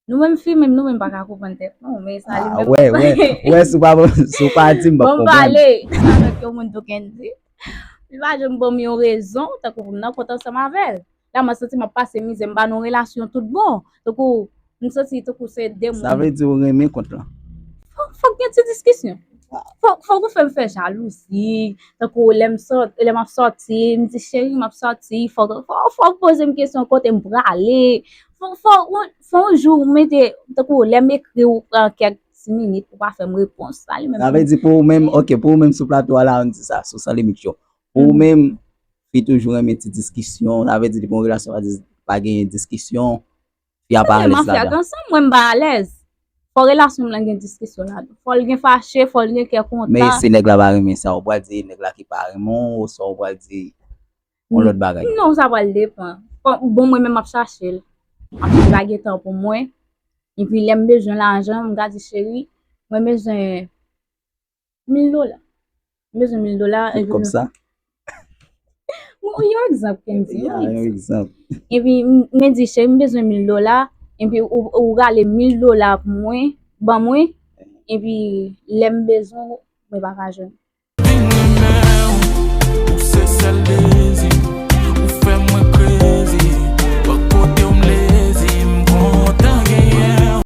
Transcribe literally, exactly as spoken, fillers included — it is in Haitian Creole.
Nou menm fi menm, nou menm pa ka konprann tèt nou, men sa li Ah, menm. Wè, wè, wè, si w pa, si w pa di m, m p ap Bon, m konprann. Pale. Sa fè ke yon moun tou kenn di. Li pa janm ban m yon rezon, tankou pou m nan kont ansanm avè l. La, mwen santi m ap pase mizè, m pa nan yon relasyon tout bon. Tankou, m santi tankou se de moun. Sa vle di ou renmen kont lan. Fòk, fòk gen ti diskisyon. Fòk, fòk ou fè m fè jalouzi. Tankou lè m sòt, lè m ap sòti, m di cheri m ap sòti, fòk, fòk, fòk poze m kesyon kote m prale. Fòk, fòk, fòk yon jou ou mete, tankou lè m ekri ou pran kèk ti minit ou pa fè m repons. Sa li menm. Sa vle di pou ou menm, ok, pou ou menm sou plato a la, ann di sa, sou San Limit Show. Pou ou menm, fi toujou renmen ti diskisyon, sa vle di depi yon relasyon pa di- pa genyen diskisyon, fi a pa Mwen alèz fè ladan. Ansanm, mwen m pa alèz. Fò relasyon m lan gen diskisyon ladan. Fò l gen fache, fò l gen kè kontan. Men si nèg la pa renmen sa, ou pral di nèg la ki pa renmen w, oswa ou pral di yon lòt bagay. Non, sa pral depann. Fò, bon, mwen menm m ap chache l. M ap chèche lage tan pou mwen. Epi lè m bezwen lajan, m ka di cheri, mwen bezwen mil dola. M bezwen mil dola. Tout kòb sa. Bon, yon egzanp ke m di. Ya, yon egzanp. Epi m- mwen di cheri, m bezwen mil dola. Epi ou, ou rale mil dola pou mwen, ban mwen. Epi lè m bezwen ou, mwen pa ka jwenn.